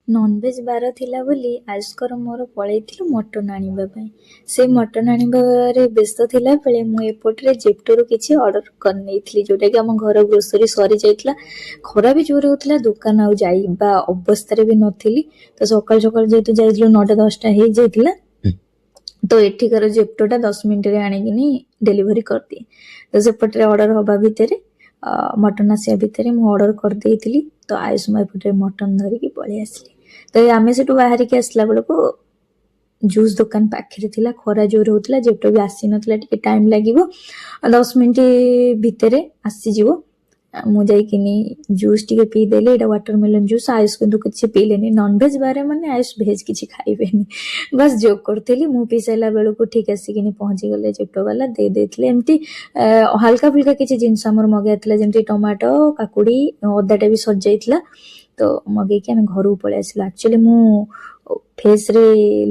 Non veg ବାର ଥିଲା ବୋଲି ଆୟୁଷଙ୍କର ମୋର ପଳେଇଥିଲୁ ମଟନ୍ ଆଣିବା ପାଇଁ। ସେ ମଟନ୍ ଆଣିବାରେ ବ୍ୟସ୍ତ ଥିଲାବେଳେ ମୁଁ ଏପଟରେ ଜେପ୍ଟୋରୁ କିଛି ଅର୍ଡ଼ର କରିନେଇଥିଲି, ଯେଉଁଟାକି ଆମ ଘର ଗ୍ରୋସରୀ ସରିଯାଇଥିଲା। ଖରା ବି ଜୋରେ ହେଉଥିଲା, ଦୋକାନ ଆଉ ଯିବା ଅବସ୍ଥାରେ ବି ନଥିଲି। ତ ସକାଳୁ ସକାଳୁ ଯେହେତୁ ଯାଇଥିଲୁ, 9ଟା 10ଟା ହେଇଯାଇଥିଲା। ତ ଏଠିକାର ଜେପ୍ଟୋଟା 10 ମିନିଟରେ ଆଣିକିନି ଡେଲିଭରି କରିଦିଏ। ତ ସେପଟରେ ଅର୍ଡ଼ର ହବା ଭିତରେ, ମଟନ୍ ଆସିବା ଭିତରେ ମୁଁ ଅର୍ଡ଼ର କରିଦେଇଥିଲି। ତ ଆୟୁଷ ମୋ ଏପଟରେ ମଟନ୍ ଧରିକି ପଳେଇ ଆସିଲେ। ତ ଆମେ ସେଠୁ ବାହାରିକି ଆସିଲା ବେଳକୁ ଜୁସ୍ ଦୋକାନ ପାଖରେ ଥିଲା। ଖରା ଜୋର ହଉଥିଲା, ଜେପ୍ଟୋ ବି ଆସିନଥିଲା, ଟିକେ ଟାଇମ୍ ଲାଗିବ, ଆଉ 10 ମିନିଟ୍ ଭିତରେ ଆସିଯିବ। ଆଉ ମୁଁ ଯାଇକିନି ଜୁସ୍ ଟିକେ ପିଇଦେଲି। ଏଇଟା ୱାଟରମେଲନ୍ ଜୁସ୍। ଆୟୁଷ କିନ୍ତୁ କିଛି ପିଇଲେନି। ନନଭେଜ୍ ବାରେ ମାନେ ଆୟୁଷ ଭେଜ୍ କିଛି ଖାଇବେନି। ବାସ୍, ଜୋକ୍ କରୁଥିଲି। ମୁଁ ପିଇ ସାରିଲା ବେଳକୁ ଠିକ୍ ଆସିକିନି ପହଞ୍ଚିଗଲେ ଜେପ୍ଟୋ ବାଲା, ଦେଇ ଦେଇଥିଲେ। ଏମିତି ହାଲକା ଫୁଲକା କିଛି ଜିନିଷ ଆମର ମଗେଇବାର ଥିଲା, ଯେମିତି ଟମାଟୋ, କାକୁଡ଼ି, ଅଦାଟା ବି ସରିଯାଇଥିଲା। ତ ମଗେଇକି ଆମେ ଘରକୁ ପଳେଇ ଆସିଲୁ। ଆକ୍ଚୁଆଲି ମୁଁ ଫେସ୍ରେ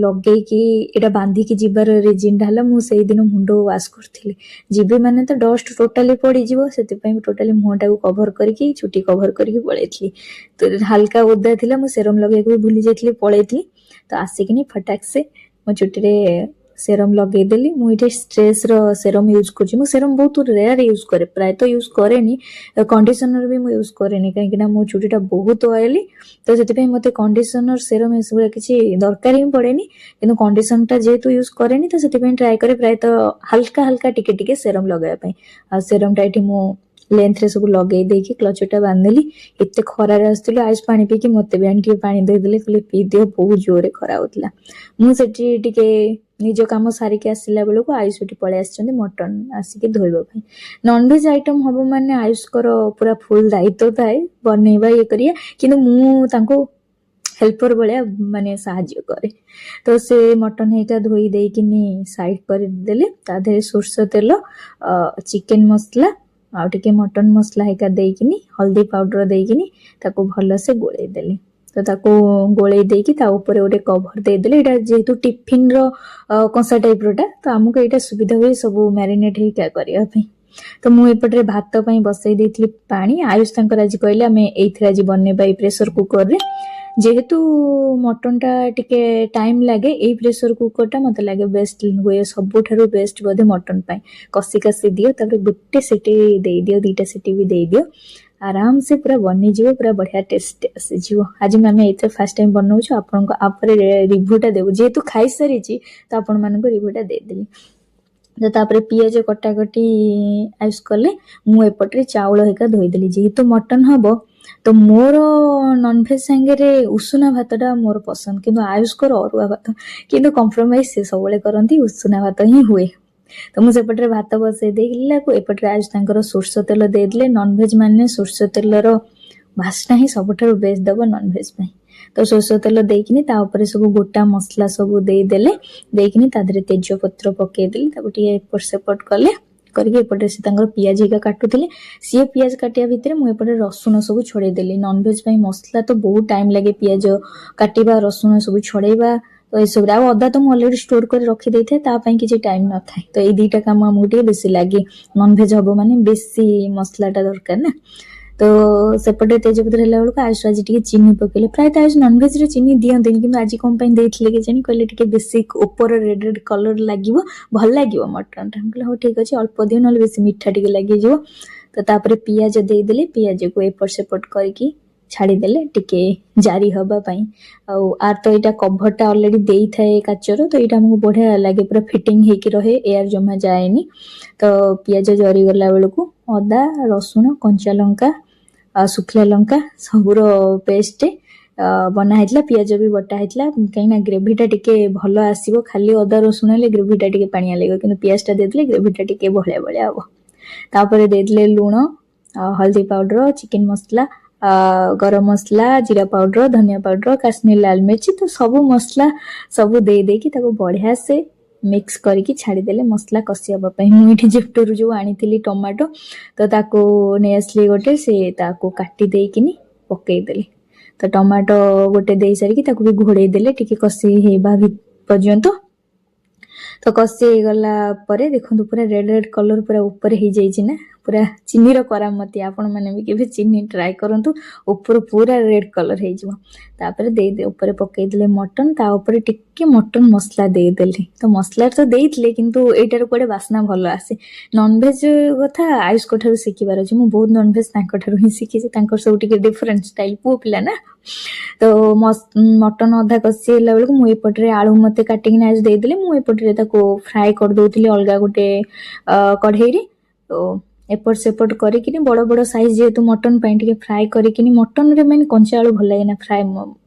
ଲଗେଇକି ଏଇଟା ବାନ୍ଧିକି ଯିବାର ରିଜିନ୍ଟା ହେଲା, ମୁଁ ସେଇଦିନ ମୁଣ୍ଡ ୱାଶ୍ କରିଥିଲି। ଯିବି ମାନେ ତ ଡଷ୍ଟ ଟୋଟାଲି ପଡ଼ିଯିବ, ସେଥିପାଇଁ ମୁଁ ଟୋଟାଲି ମୁହଁଟାକୁ କଭର କରିକି, ଚୁଟି କଭର କରିକି ପଳେଇଥିଲି। ତ ହାଲକା ଓଦା ଥିଲା, ମୁଁ ସେରମ୍ ଲଗେଇବାକୁ ବି ଭୁଲି ଯାଇଥିଲି, ପଳେଇଥିଲି। ତ ଆସିକିନି ଫଟାକ୍ ସେ ମୋ ଚୁଟିରେ ସେରମ୍ ଲଗେଇଦେଲି। ମୁଁ ଏଇଠି ଷ୍ଟ୍ରେସ୍ର ସେରମ୍ ୟୁଜ୍ କରୁଛି। ମୁଁ ସେରମ୍ ବହୁତ ରେୟାର ୟୁଜ୍ କରେ, ପ୍ରାୟତଃ ୟୁଜ୍ କରେନି। କଣ୍ଡିସନର ବି ମୁଁ ୟୁଜ୍ କରେନି, କାହିଁକିନା ମୋ ଚୁଟିଟା ବହୁତ ଅଏଲି। ତ ସେଥିପାଇଁ ମୋତେ କଣ୍ଡିସନର, ସେରମ୍ ଏସବୁ କିଛି ଦରକାର ହିଁ ପଡ଼େନି। କିନ୍ତୁ କଣ୍ଡିସନରଟା ଯେହେତୁ ୟୁଜ୍ କରେନି, ତ ସେଥିପାଇଁ ଟ୍ରାଏ କରେ ପ୍ରାୟତଃ ହାଲକା ହାଲକା ଟିକେ ଟିକେ ସେରମ୍ ଲଗାଇବା ପାଇଁ। ଆଉ ସେରମ୍ଟା ଏଠି ମୁଁ ଲେନ୍ଥରେ ସବୁ ଲଗେଇ ଦେଇକି କ୍ଲଚରଟା ବାନ୍ଧିଦେଲି। ଏତେ ଖରାରେ ଆସୁଥିଲୁ, ଆୟୁଷ ପାଣି ପିଇକି ମୋତେ ବି ଆଣି ଟିକେ ପାଣି ଦେଇଦେଲେ, କହିଲେ ପିଇ ଦିଅ। ବହୁତ ଜୋରରେ ଖରା ହଉଥିଲା। ମୁଁ ସେଠି ଟିକେ ନିଜ କାମ ସାରିକି ଆସିଲା ବେଳକୁ ଆୟୁଷ ଏଠି ପଳେଇ ଆସିଛନ୍ତି ମଟନ୍ ଆସିକି ଧୋଇବା ପାଇଁ। ନନଭେଜ୍ ଆଇଟମ୍ ହବ ମାନେ ଆୟୁଷଙ୍କର ପୁରା ଫୁଲ୍ ଦାୟିତ୍ୱ ଥାଏ ବନେଇବା, ଇଏ କରିବା। କିନ୍ତୁ ମୁଁ ତାଙ୍କୁ ହେଲ୍ପର ଭଳିଆ ମାନେ ସାହାଯ୍ୟ କରେ। ତ ସେ ମଟନ୍ ହେଇକା ଧୋଇ ଦେଇକିନି ସାଇଡ୍ କରିଦେଲେ। ତା ଦେହରେ ସୋରିଷ ତେଲ, ଚିକେନ ମସଲା ଆଉ ଟିକେ ମଟନ୍ ମସଲା ହେଇକା ଦେଇକିନି, ହଳଦୀ ପାଉଡର ଦେଇକିନି ତାକୁ ଭଲସେ ଗୋଳେଇ ଦେଲି। ତ ତାକୁ ଗୋଳେଇ ଦେଇକି ତା ଉପରେ ଗୋଟେ କଭର ଦେଇଦେଲେ। ଏଇଟା ଯେହେତୁ ଟିଫିନର କଂସା ଟାଇପ୍ରଟା, ତ ଆମକୁ ଏଇଟା ସୁବିଧା ହୁଏ ସବୁ ମ୍ୟାରିନେଟ୍ ହେଇକା କରିବା ପାଇଁ। ତ ମୁଁ ଏପଟରେ ଭାତ ପାଇଁ ବସେଇ ଦେଇଥିଲି ପାଣି। ଆୟୁଷ ତାଙ୍କର ଆଜି କହିଲେ, ଆମେ ଏଇଥିରେ ଆଜି ବନେଇବା, ଏଇ ପ୍ରେସର କୁକରରେ। ଯେହେତୁ ମଟନଟା ଟିକେ ଟାଇମ୍ ଲାଗେ, ଏଇ ପ୍ରେସର କୁକରଟା ମୋତେ ଲାଗେ ବେଷ୍ଟ ହୁଏ, ସବୁଠାରୁ ବେଷ୍ଟ ବୋଧେ ମଟନ ପାଇଁ। କଷି କଷି ଦିଅ, ତାପରେ ଗୋଟେ ସିଟି ଦେଇଦିଅ, 2ଟା ସିଟି ବି ଦେଇଦିଅ, ଆରାମସେ ପୁରା ବନିଯିବ, ପୁରା ବଢ଼ିଆ ଟେଷ୍ଟ ଆସିଯିବ। ଆଜି ଆମେ ଏଇଥିରେ ଫାର୍ଷ୍ଟ ଟାଇମ୍ ବନଉଛୁ। ଆପଣଙ୍କ ଆପରେ ରିଭ୍ୟୁଟା ଦେବୁ। ଯେହେତୁ ଖାଇସାରିଛି, ତ ଆପଣମାନଙ୍କୁ ରିଭ୍ୟୁଟା ଦେଇଦେଲି। ତ ତାପରେ ପିଆଜ କଟାକଟି ଆୟୁଷ କଲେ, ମୁଁ ଏପଟରେ ଚାଉଳ ହେଇକା ଧୋଇଦେଲି। ଯେହେତୁ ମଟନ ହବ, ତ ମୋର ନନଭେଜ ସାଙ୍ଗରେ ଉଷୁନା ଭାତଟା ମୋର ପସନ୍ଦ, କିନ୍ତୁ ଆୟୁଷଙ୍କର ଅରୁଆ ଭାତ। କିନ୍ତୁ କମ୍ପ୍ରମାଇଜ ସେ ସବୁବେଳେ କରନ୍ତି, ଉଷୁନା ଭାତ ହିଁ ହୁଏ। ତ ମୁଁ ସେପଟରେ ଭାତ ବସେଇ ଦେଇଲାକୁ ଏପଟରେ ଆୟୁଷ ତାଙ୍କର ସୋରିଷ ତେଲ ଦେଇଦେଲେ। ନନଭେଜ ମାନେ ସୋରିଷ ତେଲର ବାସ୍ନା ହିଁ ସବୁଠାରୁ ବେଷ୍ଟ ଦବ ନନଭେଜ ପାଇଁ। ତ ସୋରିଷ ତେଲ ଦେଇକିନି ତା ଉପରେ ସବୁ ଗୋଟା ମସଲା ସବୁ ଦେଇଦେଲେ। ଦେଇକିନି ତା ଦେହରେ ତେଜପତ୍ର ପକେଇଦେଲେ। ତାକୁ ଟିକେ ଏପଟ ସେପଟ କଲେ, କରିକି ଏପଟେ ସେ ତାଙ୍କର ପିଆଜ ହେଇକା କାଟୁଥିଲେ। ସିଏ ପିଆଜ କାଟିବା ଭିତରେ ମୁଁ ଏପଟେ ରସୁଣ ସବୁ ଛଡ଼େଇ ଦେଲି। ନନଭେଜ ପାଇଁ ମସଲା ତ ବହୁତ ଟାଇମ୍ ଲାଗେ, ପିଆଜ କାଟିବା, ରସୁଣ ସବୁ ଛଡ଼େଇବା, ତ ଏସବୁରେ। ଆଉ ଅଦା ତ ମୁଁ ଅଲରେଡ଼ି ଷ୍ଟୋର କରି ରଖିଦେଇଥାଏ, ତା ପାଇଁ କିଛି ଟାଇମ୍ ନଥାଏ। ତ ଏଇ 2ଟା କାମ ଆମକୁ ଟିକେ ବେଶୀ ଲାଗେ। ନନଭେଜ ହବ ମାନେ ବେଶୀ ମସଲାଟା ଦରକାର ନା। ତ ସେପଟେ ତେଜପତ୍ର ହେଲା ବେଳକୁ ଆୟୁଷ ଆଜି ଟିକେ ଚିନି ପକେଇଲେ। ପ୍ରାୟତଃ ଆୟୁଷ ନନଭେଜରେ ଚିନି ଦିଅନ୍ତିନି, କିନ୍ତୁ ଆଜି କଣ ପାଇଁ ଦେଇଥିଲେ କେଜାଣି। କହିଲେ, ଟିକେ ବେଶୀ ଉପର ରେଡ୍ ରେଡ୍ କଲର ଲାଗିବ, ଭଲ ଲାଗିବ ମଟନଟା। ମୁଁ କହିଲି, ହଉ ଠିକ୍ ଅଛି, ଅଳ୍ପ ଦିଅ, ନହେଲେ ବେଶୀ ମିଠା ଟିକେ ଲାଗିଯିବ। ତ ତାପରେ ପିଆଜ ଦେଇଦେଲେ। ପିଆଜକୁ ଏପଟ ସେପଟ କରିକି ଛାଡ଼ିଦେଲେ ଟିକେ ଜାରି ହବା ପାଇଁ। ଆଉ ଆର ତ ଏଇଟା କଭରଟା ଅଲରେଡ଼ି ଦେଇଥାଏ କାଚର, ତ ଏଇଟା ଆମକୁ ବଢ଼ିଆ ଲାଗେ, ପୁରା ଫିଟିଂ ହେଇକି ରହେ, ଏୟାର ଜମା ଯାଏନି। ତ ପିଆଜ ଜରିଗଲା ବେଳକୁ ଅଦା, ରସୁଣ, କଞ୍ଚା ଲଙ୍କା ଆଉ ଶୁଖିଲା ଲଙ୍କା ସବୁର ପେଷ୍ଟ ବନା ହେଇଥିଲା। ପିଆଜ ବି ବଟା ହେଇଥିଲା, କାହିଁକିନା ଗ୍ରେଭିଟା ଟିକେ ଭଲ ଆସିବ। ଖାଲି ଅଦା ରସୁଣ ହେଲେ ଗ୍ରେଭିଟା ଟିକେ ପାଣିଆ ଲାଗିବ, କିନ୍ତୁ ପିଆଜଟା ଦେଇଦେଲେ ଗ୍ରେଭିଟା ଟିକେ ବହଳିଆ ବହଳିଆ ହବ। ତାପରେ ଦେଇଦେଲେ ଲୁଣ, ଆଉ ହଳଦୀ ପାଉଡର, ଚିକେନ ମସଲା, ଗରମ ମସଲା, ଜିରା ପାଉଡର, ଧନିଆ ପାଉଡର, କାଶ୍ମୀର ଲାଲ ମିର୍ଚି, ତ ସବୁ ମସଲା ସବୁ ଦେଇ ଦେଇକି ତାକୁ ବଢ଼ିଆ ସେ ମିକ୍ସ କରିକି ଛାଡ଼ିଦେଲେ ମସଲା କଷି ହେବା ପାଇଁ। ମୁଁ ଏଠି ଜେପ୍ଟୋରୁ ଯେଉଁ ଆଣିଥିଲି ଟମାଟୋ, ତ ତାକୁ ନେଇ ଆସିଲି ଗୋଟେ, ସେ ତାକୁ କାଟି ଦେଇକିନି ପକେଇଦେଲି। ତ ଟମାଟୋ ଗୋଟେ ଦେଇ ସାରିକି ତାକୁ ବି ଘୋଡ଼େଇ ଦେଲେ ଟିକେ କଷି ହେଇବା ପର୍ଯ୍ୟନ୍ତ। ତ କଷି ହେଇଗଲା ପରେ ଦେଖନ୍ତୁ, ପୁରା ରେଡ୍ ରେଡ୍ କଲର୍ ପୁରା ଉପରେ ହେଇଯାଇଛି ନା, ପୁରା ଚିନିର କରାମତି। ଆପଣମାନେ ବି କେବେ ଚିନି ଟ୍ରାଏ କରନ୍ତୁ, ଉପରୁ ପୁରା ରେଡ୍ କଲର୍ ହେଇଯିବ। ତାପରେ ଦେଇ ଉପରେ ପକେଇଦେଲେ ମଟନ୍, ତା ଉପରେ ଟିକେ ମଟନ୍ ମସଲା ଦେଇଦେଲି। ତ ମସଲା ତ ଦେଇଥିଲେ, କିନ୍ତୁ ଏଇଟାର କୁଆଡ଼େ ବାସ୍ନା ଭଲ ଆସେ। ନନଭେଜ୍ କଥା ଆୟୁଷଙ୍କ ଠାରୁ ଶିଖିବାର ଅଛି। ମୁଁ ବହୁତ ନନଭେଜ୍ ତାଙ୍କ ଠାରୁ ହିଁ ଶିଖିଛି। ତାଙ୍କର ସବୁ ଟିକେ ଡିଫରେଣ୍ଟ ଷ୍ଟାଇଲ୍, ପୁଅ ପିଲା ନା। ତ ମଟନ୍ ଅଧା କଷି ହେଲା ବେଳକୁ ମୁଁ ଏପଟରେ ଆଳୁ ମୋତେ କାଟିକିନା ଆୟୁଷ ଦେଇଦେଲେ। ମୁଁ ଏପଟରେ ତାକୁ ଫ୍ରାଏ କରିଦେଉଥିଲି ଅଲଗା ଗୋଟେ କଢ଼େଇରେ। ତ ଏପଟ ସେପଟ କରିକିନି, ବଡ଼ ବଡ଼ ସାଇଜ୍ ଯେହେତୁ ମଟନ୍ ପାଇଁ, ଟିକେ ଫ୍ରାଏ କରିକିନି। ମଟନ୍ରେ ମେନ୍ କଞ୍ଚା ଆଳୁ ଭଲ ଲାଗେ ନା, ଫ୍ରାଏ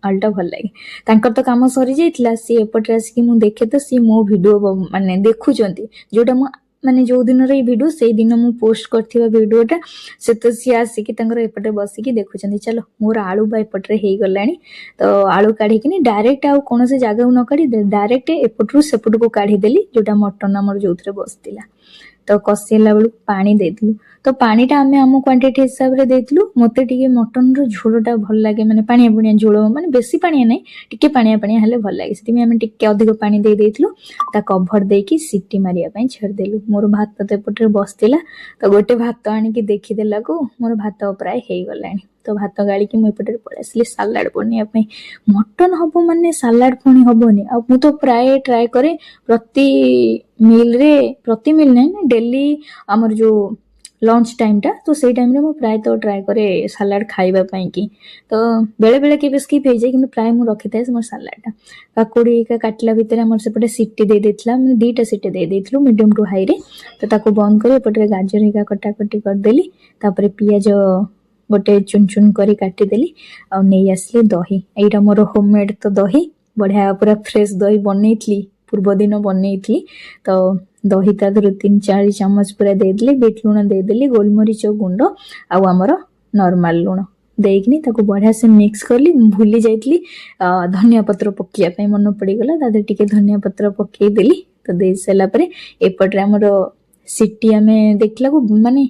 ଆଳୁଟା ଭଲ ଲାଗେ। ତାଙ୍କର ତ କାମ ସରିଯାଇଥିଲା। ସିଏ ଏପଟରେ ଆସିକି ମୁଁ ଦେଖେ ତ ସିଏ ମୋ ଭିଡ଼ିଓ ମାନେ ଦେଖୁଛନ୍ତି, ଯୋଉଟା ମୁଁ ମାନେ ଯୋଉ ଦିନର ଏଇ ଭିଡ଼ିଓ, ସେଇ ଦିନ ମୁଁ ପୋଷ୍ଟ କରିଥିବା ଭିଡ଼ିଓଟା ସେ ତ ସିଏ ଆସିକି ତାଙ୍କର ଏପଟେ ବସିକି ଦେଖୁଛନ୍ତି। ଚାଲ, ମୋର ଆଳୁ ବା ଏପଟରେ ହେଇଗଲାଣି। ତ ଆଳୁ କାଢ଼ିକିନି ଡାଇରେକ୍ଟ ଆଉ କୌଣସି ଜାଗାକୁ ନ କାଢ଼ି ଡାଇରେକ୍ଟ ଏପଟରୁ ସେପଟକୁ କାଢ଼ିଦେଲି, ଯୋଉଟା ମଟନ୍ ଆମର ଯୋଉଥିରେ ବସିଥିଲା। ତ କଷି ହେଲା ବେଳକୁ ପାଣି ଦେଇଥିଲୁ। ତ ପାଣିଟା ଆମେ ଆମ କ୍ୱାଣ୍ଟିଟି ହିସାବରେ ଦେଇଥିଲୁ। ମୋତେ ଟିକେ ମଟନର ଝୋଳଟା ଭଲ ଲାଗେ, ମାନେ ପାଣିଆ ପାଣିଆ ଝୋଳ, ମାନେ ବେଶୀ ପାଣିଆ ନାହିଁ, ଟିକେ ପାଣିଆ ପାଣିଆ ହେଲେ ଭଲ ଲାଗେ। ସେଥିପାଇଁ ଆମେ ଟିକେ ଅଧିକ ପାଣି ଦେଇ ଦେଇଥିଲୁ। ତା କଭର ଦେଇକି ସିଟି ମାରିବା ପାଇଁ ଛାଡ଼ିଦେଲୁ। ମୋର ଭାତ ତ ଏପଟରେ ବସିଥିଲା। ତ ଗୋଟେ ଭାତ ଆଣିକି ଦେଖିଦେଲାକୁ ମୋର ଭାତ ପ୍ରାୟ ହେଇଗଲାଣି। ତ ଭାତ ଗାଳିକି ମୁଁ ଏପଟରେ ପଳେଇ ଆସିଲି ସାଲାଡ଼ ବନେଇବା ପାଇଁ। ମଟନ ହବ ମାନେ ସାଲାଡ଼ ପୁଣି ହବନି? ଆଉ ମୁଁ ତ ପ୍ରାୟ ଟ୍ରାଏ କରେ ପ୍ରତି ମିଲ୍ରେ, ପ୍ରତି ମିଲ୍ ନାହିଁ ନା, ଡେଲି ଆମର ଯୋଉ ଲଞ୍ଚ ଟାଇମ୍ଟା, ତ ସେଇ ଟାଇମ୍ରେ ମୁଁ ପ୍ରାୟତଃ ଟ୍ରାଏ କରେ ସାଲାଡ଼ ଖାଇବା ପାଇଁକି। ତ ବେଳେବେଳେ କେବେ ସ୍କିପ୍ ହେଇଯାଏ, କିନ୍ତୁ ପ୍ରାୟ ମୁଁ ରଖିଥାଏ ମୋର ସାଲାଡ଼ଟା। କାକୁଡ଼ି କାଟିଲା ଭିତରେ ଆମର ସେପଟେ ସିଟି ଦେଇ ଦେଇଥିଲା। ମାନେ 2ଟା ସିଟି ଦେଇ ଦେଇଥିଲୁ ମିଡ଼ିୟମ୍ ଟୁ ହାଇରେ। ତ ତାକୁ ବନ୍ଦ କରି ଏପଟରେ ଗାଜର ହେରିକା କଟାକଟି କରିଦେଲି। ତାପରେ ପିଆଜ ଗୋଟେ ଚୁନ ଚୁନ କରି କାଟିଦେଲି ଆଉ ନେଇ ଆସିଲି ଦହି। ଏଇଟା ମୋର ହୋମମେଡ୍ ତ ଦହି, ବଢ଼ିଆ ପୁରା ଫ୍ରେଶ୍ ଦହି ବନେଇଥିଲି, ପୂର୍ବ ଦିନ ବନେଇଥିଲି। ତ ଦହି ତା ଦେହରୁ 3-4 ଚାମଚ ପୁରା ଦେଇଦେଲି, ବିଟ୍ ଲୁଣ ଦେଇଦେଲି, ଗୋଲମରିଚ ଗୁଣ୍ଡ ଆଉ ଆମର ନର୍ମାଲ ଲୁଣ ଦେଇକିନି ତାକୁ ବଢ଼ିଆ ସେ ମିକ୍ସ କଲି। ମୁଁ ଭୁଲି ଯାଇଥିଲି ଧନିଆ ପତ୍ର ପକେଇବା ପାଇଁ, ମନେ ପଡ଼ିଗଲା। ତା ଦେହରେ ଟିକେ ଧନିଆ ପତ୍ର ପକେଇଦେଲି। ତ ଦେଇ ସାରିଲା ପରେ ଏପଟରେ ଆମର ସିଟି ଆମେ ଦେଖିଲାକୁ ମାନେ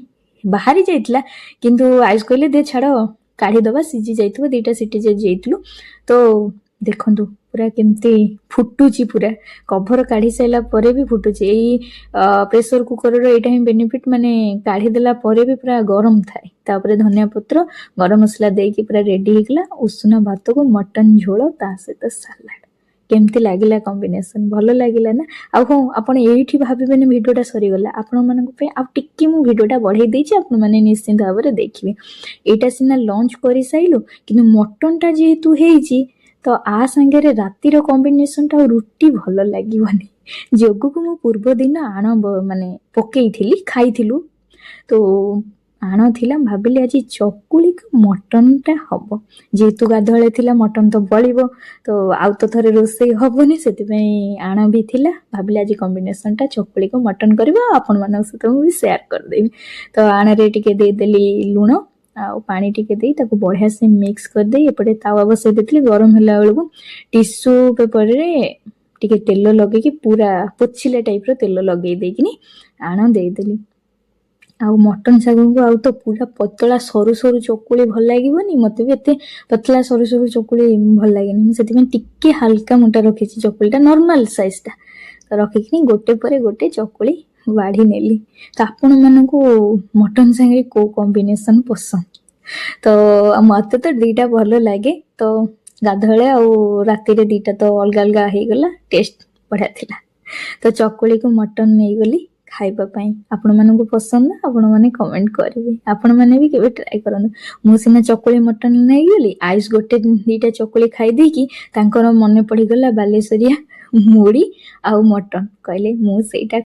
ବାହାରି ଯାଇଥିଲା, କିନ୍ତୁ ଆୟୁଷ କହିଲେ, "ଦେ ଛାଡ଼, କାଢ଼ିଦେବା, ସିଝି ଯାଇଥିବ।" 2ଟା ସିଟି ଯାଇଥିଲୁ। ତ ଦେଖନ୍ତୁ ପୁରା କେମିତି ଫୁଟୁଛି, ପୁରା କଭର କାଢ଼ି ସାରିଲା ପରେ ବି ଫୁଟୁଛି। ଏଇ ପ୍ରେସର କୁକରର ଏଇଟା ହିଁ ବେନିଫିଟ୍, ମାନେ କାଢ଼ିଦେଲା ପରେ ବି ପୁରା ଗରମ ଥାଏ। ତାପରେ ଧନିଆ ପତ୍ର, ଗରମ ମସଲା ଦେଇକି ପୁରା ରେଡି ହେଇଗଲା ଉଷୁନା ଭାତକୁ ମଟନ ଝୋଳ, ତା ସହିତ ସାଲାଡ଼। କେମିତି ଲାଗିଲା କମ୍ବିନେସନ୍? ଭଲ ଲାଗିଲା ନା? ଆଉ ହଁ, ଆପଣ ଏଇଠି ଭାବିବେନି ଭିଡ଼ିଓଟା ସରିଗଲା। ଆପଣମାନଙ୍କ ପାଇଁ ଆଉ ଟିକେ ମୁଁ ଭିଡ଼ିଓଟା ବଢ଼େଇ ଦେଇଛି, ଆପଣମାନେ ନିଶ୍ଚିନ୍ତ ଭାବରେ ଦେଖିବେ। ଏଇଟା ସିନା ଲଞ୍ଚ କରିସାରିଲୁ, କିନ୍ତୁ ମଟନଟା ଯେହେତୁ ହେଇଛି, ତ ଆ ସାଙ୍ଗରେ ରାତିର କମ୍ବିନେସନଟା ଆଉ ରୁଟି ଭଲ ଲାଗିବନି। ଯୋଗକୁ ମୁଁ ପୂର୍ବ ଦିନ ଆଣ ମାନେ ପକେଇଥିଲି, ଖାଇଥିଲୁ, ତ ଆଣ ଥିଲା। ଭାବିଲି ଆଜି ଚକୁଳିକୁ ମଟନଟା ହବ। ଯେହେତୁ ଗାଧୁଆଳେ ଥିଲା, ମଟନ ତ ବଳିବ, ତ ଆଉ ତ ଥରେ ରୋଷେଇ ହବନି। ସେଥିପାଇଁ ଆଣ ବି ଥିଲା। ଭାବିଲି ଆଜି କମ୍ବିନେସନଟା ଚକୁଳିକୁ ମଟନ କରିବା ଆଉ ଆପଣମାନଙ୍କ ସହିତ ମୁଁ ବି ସେୟାର କରିଦେବି। ତ ଆଣରେ ଟିକେ ଦେଇଦେଲି ଲୁଣ ଆଉ ପାଣି ଟିକେ ଦେଇ ତାକୁ ବଢ଼ିଆ ସେ ମିକ୍ସ କରିଦେଇ ଏପଟେ ତାୱା ବସେଇ ଦେଇଥିଲି। ଗରମ ହେଲା ବେଳକୁ ଟିସୁ ପେପରରେ ଟିକେ ତେଲ ଲଗେଇକି, ପୁରା ପୋଛିଲା ଟାଇପ୍ର ତେଲ ଲଗେଇ ଦେଇକିନି ଆଣ ଦେଇଦେଲି। ଆଉ ମଟନ ଶାଗକୁ ଆଉ ତ ପୁରା ପତଳା ସରୁ ସରୁ ଚକୁଳି ଭଲ ଲାଗିବନି। ମୋତେ ବି ଏତେ ପତଳା ସରୁ ସରୁ ଚକୁଳି ଭଲ ଲାଗେନି। ମୁଁ ସେଥିପାଇଁ ଟିକେ ହାଲକା ମୋଟା ରଖିଛି ଚକୁଳିଟା, ନର୍ମାଲ ସାଇଜଟା। ତ ରଖିକିନି ଗୋଟେ ପରେ ଗୋଟେ ଚକୁଳି ବାଢ଼ି ନେଲି। ତ ଆପଣମାନଙ୍କୁ ମଟନ ସାଙ୍ଗରେ କୋଉ କମ୍ବିନେସନ୍ ପସନ୍ଦ? ତ ମୋତେ ତ 2ଟା ଭଲ ଲାଗେ। ତ ଗାଧୁଆଳେ ଆଉ ରାତିରେ 2ଟା ତ ଅଲଗା ଅଲଗା ହେଇଗଲା, ଟେଷ୍ଟ ବଢ଼ିଆ ଥିଲା। ତ ଚକୁଳିକୁ ମଟନ ନେଇଗଲି ଖାଇବା ପାଇଁ। ଆପଣମାନଙ୍କୁ ପସନ୍ଦ ନା? ଆପଣମାନେ କମେଣ୍ଟ କରିବେ। ଆପଣମାନେ ବି କେବେ ଟ୍ରାଏ କରନ୍ତୁ। ମୁଁ ସିନା ଚକୁଳି ମଟନ ନେଇଗଲି, ଆୟୁଷ ଗୋଟେ 2ଟା ଚକୁଳି ଖାଇ ଦେଇକି ତାଙ୍କର ମନେ ପଡ଼ିଗଲା ବାଲେଶ୍ୱରିଆ ମୁଢ଼ି ଆଉ ମଟନ। କହିଲେ, "ମୁଁ ସେଇଟା